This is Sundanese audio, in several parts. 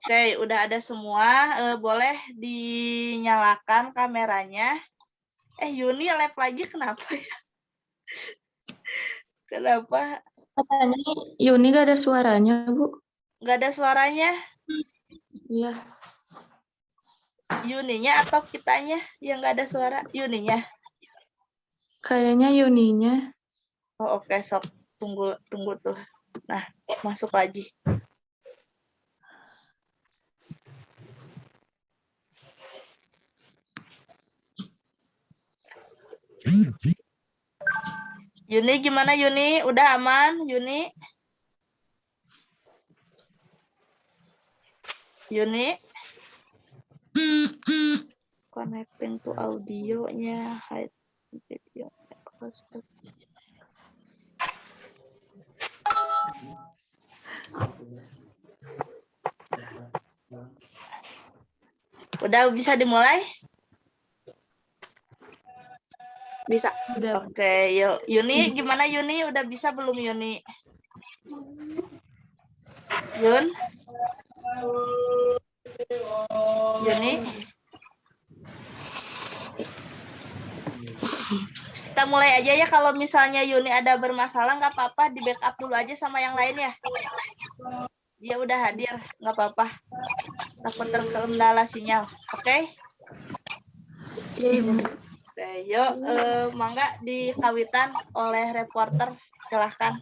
Oke, udah ada semua. Boleh dinyalakan kameranya. Yuni lab lagi kenapa ya? Kenapa? Katanya Yuni gak ada suaranya, Bu. Nggak ada suaranya? Iya. Yuninya atau kitanya yang nggak ada suara? Yuninya? Kayaknya Yuninya. Oh, oke, sok. Tunggu, tunggu tuh. Nah, masuk lagi. Yuni gimana Yuni? Udah aman Yuni? Yuni? Connecting to audionya, hide video. Udah bisa dimulai? Bisa. Udah. Oke, yuk. Yuni, gimana Yuni? Udah bisa belum Yuni? Yun? Yuni? Kita mulai aja ya, kalau misalnya Yuni ada bermasalah nggak apa-apa, di backup dulu aja sama yang lain ya. Dia udah hadir, nggak apa-apa. Takut terkendala sinyal, oke? Ya, Ibu. Oke, yuk, mangga dikawitan oleh reporter, silahkan.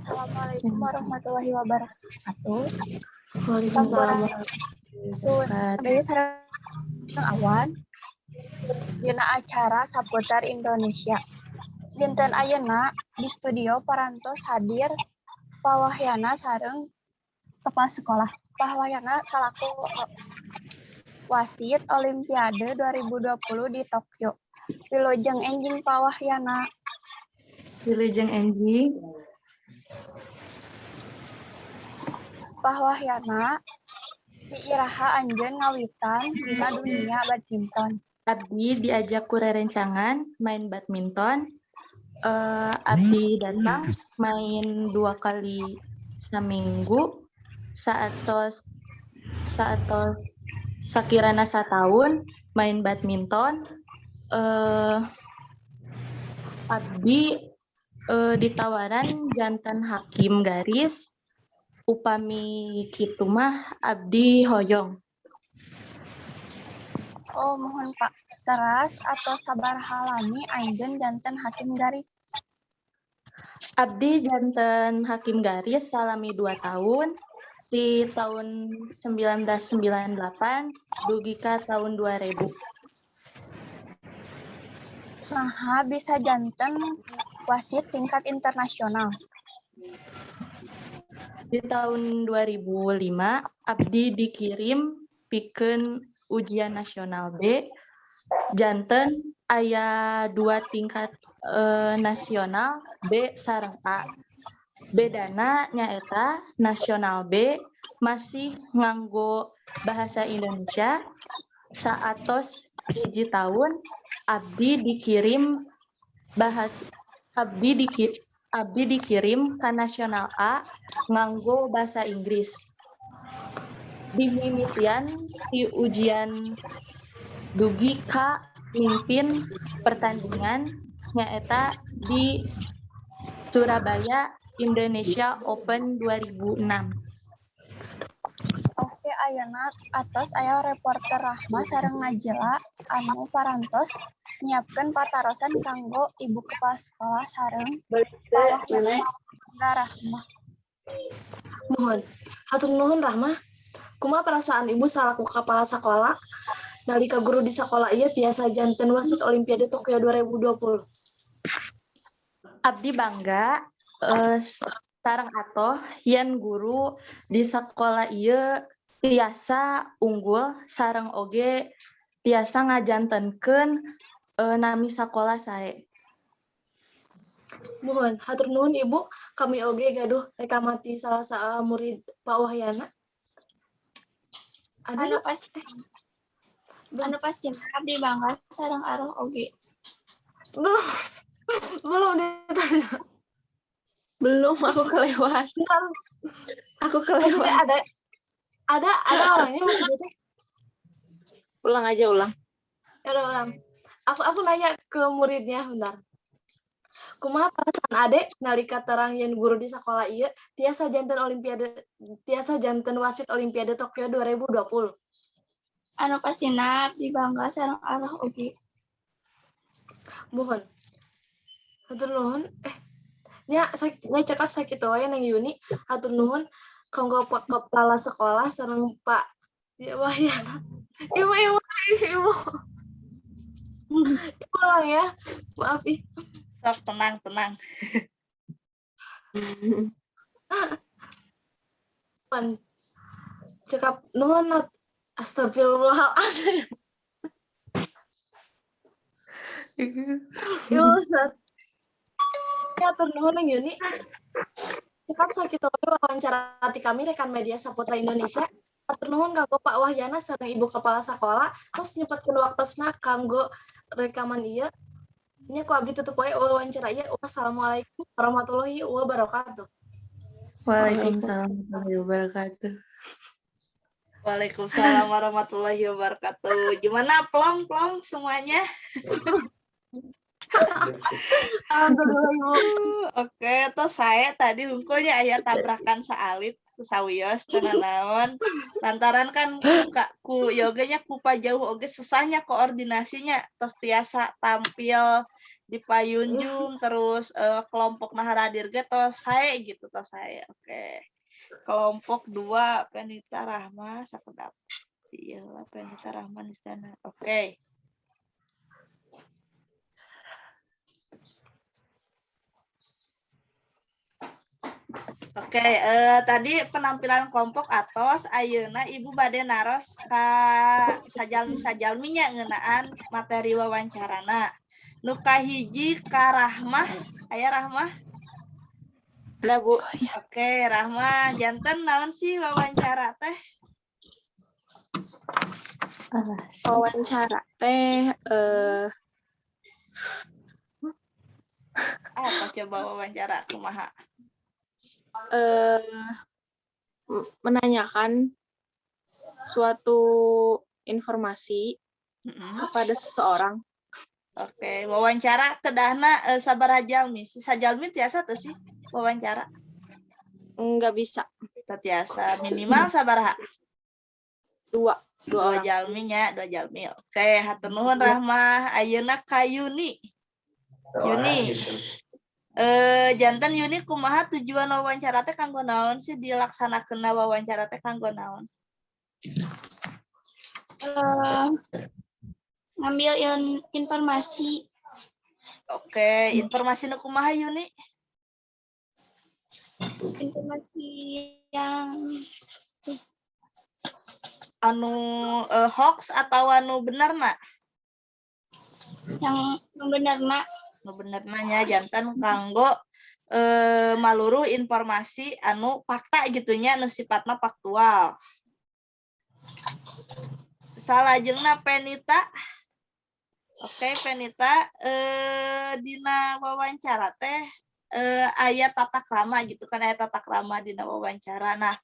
Assalamualaikum warahmatullahi wabarakatuh. Waalaikumsalam. Sun, dari sareng awan dina acara saputar Indonesia. Dinten ayeuna di studio parantos hadir Pak Wahyana sareng kepala sekolah. Pak Wahyana salaku wasit Olimpiade 2020 di Tokyo. Wilujeng enjing Pak Wahyana. Wilujeng enjing. Pak Wahyana, di iraha anjeun ngawitan dina dunia badminton? Abdi diajak ku rerencangan main badminton. Abdi datang main 2 kali seminggu saatos saatos sakirana satahun main badminton. Abdi ditawaran janten hakim garis, upami kitu mah abdi hoyong. Oh, mohon Pak. Teras atau sabaraha lami anjeun janten hakim garis? Abdi janten hakim garis salami 2 tahun di tahun 1998 dugi ka tahun 2000. Naha bisa janten wasit tingkat internasional? Di tahun 2005 abdi dikirim pikeun ujian nasional B, janten aya 2 tingkat nasional B sareng A. Bedana nyaeta nasional B masih nganggo bahasa Indonesia. Saatos 1 tahun abdi dikirim bahas abdi dikirim ke nasional A nganggo bahasa Inggris. Dimimitian di ujian dugi ka mimpin pertandingan nyaeta di Surabaya Indonesia Open 2006. Oke, ayeuna atos aya reporter Rahma sareng Najla anu parantos nyiapkeun patarosan kanggo ibu kepala sekolah sareng Pak Wahyana. Rahma. Mohon. Hatur nuhun Rahma. Kumaha perasaan ibu salaku kepala sekolah nalika guru di sekolah ieu tiasa janten wasit Olimpiade Tokyo 2020? Abdi bangga sareng atoh yen guru di sekolah ieu tiasa unggul sareng oge tiasa ngajantenkeun nami sakola sae. Mohon, hatur nuhun Ibu, kami oge gaduh rekamati salah salah murid Pak Wahyana. Ada Anu pas Anu pastina abdi bangga sareng aroh oge. Belum. Belum ditanya. Belum, aku kelewat. Bentar. Aku Maksudnya kelewat. ada orangnya maksudnya tuh. Ulang aja, ulang. Ada orang. Aku nanya ke muridnya bentar. Kumaha perasaan adek nalika terang yen guru di sekolah ieu tiasa janten olimpiade, tiasa janten wasit Olimpiade Tokyo 2020? Anu pastina abdi bangga sareng aroh oge. Mohon. Hatur nuhun. Eh, nya nya cekap sakitu wae, Neng Yuni. Hatur nuhun kanggo Pak Kepala Sekolah sareng Pak ya, Wahyana. Ibu, ibu, ibu. Ibu ulang ya. Maaf ih. Sok, tenang, tenang. Pan. Cekap nuhun astagfirullahaladzim. Ibu Ustaz. Ya, hatur nuhun, Neng Yuni. Cekap sakitu wae wawancara ti kami rekan media Saputra Indonesia. Hatur nuhun kanggo Pak Wahyana sareng Ibu Kepala Sekolah terus nyempetkeun waktosna kanggo rekaman ieu. Nya, ku abdi tutup wae wawancara ieu. Wassalamualaikum warahmatullahi wabarakatuh. Waalaikumsalam warahmatullahi wabarakatuh. Waalaikumsalam warahmatullahi wabarakatuh. Gimana, plong plong semuanya? Alhamdulillah, Ibu. Oke, terus saya tadi hungkulnya aya tabrakan saalit sawios teu naon. Lantaran kan ku yoganya ku jauh oge susahnya koordinasinya, tos tiasa tampil di payun Zoom terus kelompok hadir ge tos sae gitu, tos sae. Oke. Kelompok dua Penita Rahma sakedap. Iya lah, Penita Rahma di sana. Oke. Oke, tadi penampilan kelompok atos, ayeuna Ibu bade naros ka sajalmi-sajalminya ngeunaan materi wawancarana. Nu kahiji ka Rahmah, aya Rahmah? Ada, Bu. Oke, Rahmah, janten naon sih wawancara teh? Wawancara teh Apa coba, wawancara kumaha? Menanyakan suatu informasi kepada seseorang. Oke, wawancara kedahna sabaraha jalmi? Si sajalmi tiasa teu sih wawancara? Nggak bisa. Teu tiasa, minimal sabaraha? Dua, dua Dua orang. jalminya, dua jalmi. Oke, hatur nuhun, Rahmah. Ayeuna ka Yuni. Yuni. Janten Yuni kumaha tujuan wawancara teh, kanggo naon sih dilaksanakeun wawancara teh, kanggo naon? Ngambil informasi. Oke, informasi nu kumaha, Yuni? Informasi yang Anu hoax atau anu bener nak? Yang benar nak. Nu bener nanya janten kanggo maluruh informasi anu fakta gitunya, anu sifatna faktual. Salajengna Penita. Oke, Penita, dina wawancara teh aya tata krama gitu kan, aya tata krama dina wawancara. Nah,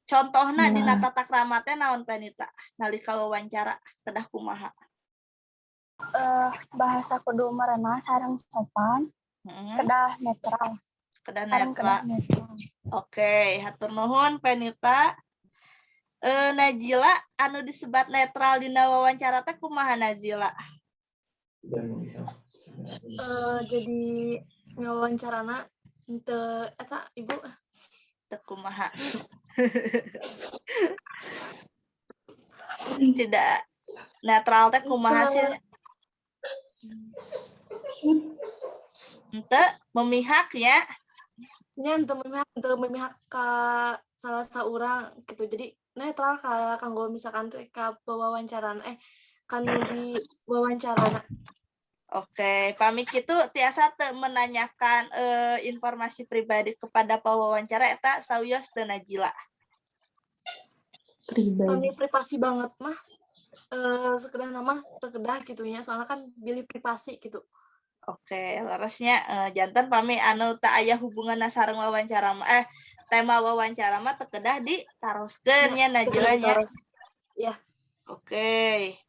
contohna dina tata krama teh naon, Penita? Nalika wawancara kedah kumaha? Bahasa kudu merenah sareng sopan, kedah netral. Kedah sareng netral. Kedah netral. Oke, hatur nuhun, Penita. Najila, anu disebat netral dina wawancara teh kumaha, Nazila? Jadi ngawancarana henteu eta, Ibu. Teu kumaha? Tidak netral teh kumaha sih? Henteu memihak ya. Nya henteu memihak ka salah saurang gitu. Jadi netral ka kanggo misalkan teh ka pewawancaraan kanu di wawancarana. Oke, pami kitu tiasa teu menanyakan informasi pribadi kepada pewawancara eta sawios teu, Najila? Pribadi. Pami privasi banget mah. Sakedahna mah teu kedah gitu nya, soalnya kan bilih privasi gitu. Oke, leres nya, janten pami anu teu aya hubunganna sareng wawancara mah, eh, tema wawancara mah teu kedah ditaroskeun nya, Teu kedah Najila nya. ditaros. Iya. Oke.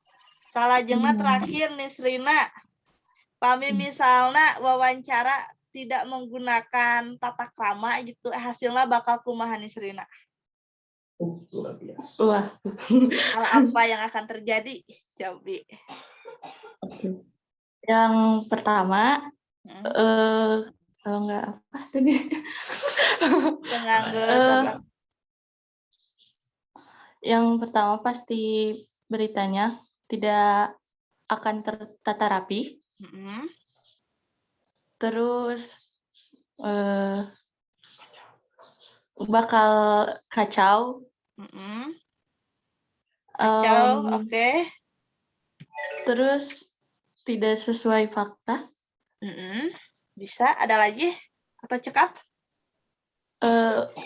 Salajengna terakhir Nisrina. Pami misalna wawancara tidak menggunakan tata krama gitu, hasilnya bakal kumaha, Nisrina? Luar biasa. Wah. Hal apa yang akan terjadi? Cobi. Oke. Yang pertama, kalau nggak apa tadi? Penganggur. Yang pertama pasti beritanya tidak akan tertata rapi. Terus bakal kacau. Kacau, oke. Terus tidak sesuai fakta. Bisa, ada lagi? Atau cekap?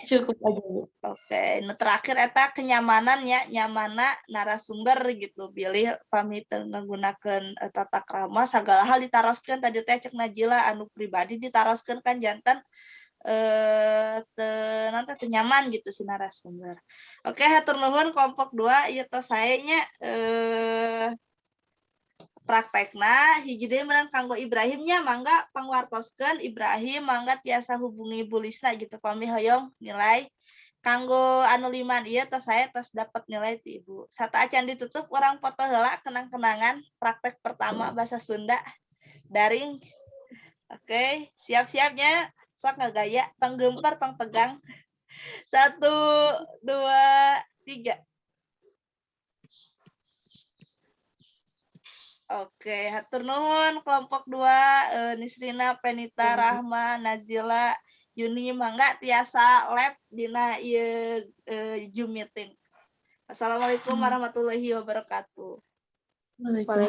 Cukup aja, Bu. Oke, nu terakhir eta kenyamanan ya, nyamanna narasumber gitu. Bilih pami teu nggunakeun tata krama, sagala hal ditaroskeun, tadi teh cek Najila anu pribadi ditaroskeun kan janten teu nanti teu nyaman gitu si narasumber. Oke, hatur nuhun kelompok 2, ieu tos sae nya praktekna. Hiji deui meureun kanggo Ibrahim nya, mangga pangwartoskeun Ibrahim, mangga tiasa hubungi Bu Lisna gitu pami hoyong nilai. Kanggo anu liman ieu tos saya tos dapat nilai ti Ibu. Sateuacan ditutup, urang foto heula kenang-kenangan praktek pertama bahasa Sunda daring. Oke, siap-siapnya, sok ngagaya, tong geumpeur, tong tegang. Satu, dua, tiga. Oke, hatur nuhun kelompok 2, Nisrina, Penita, Rahma, Nazila, Yuni, mangga tiasa leave dina ieu Zoom meeting. Assalamualaikum warahmatullahi wabarakatuh. Waalaikumsalam.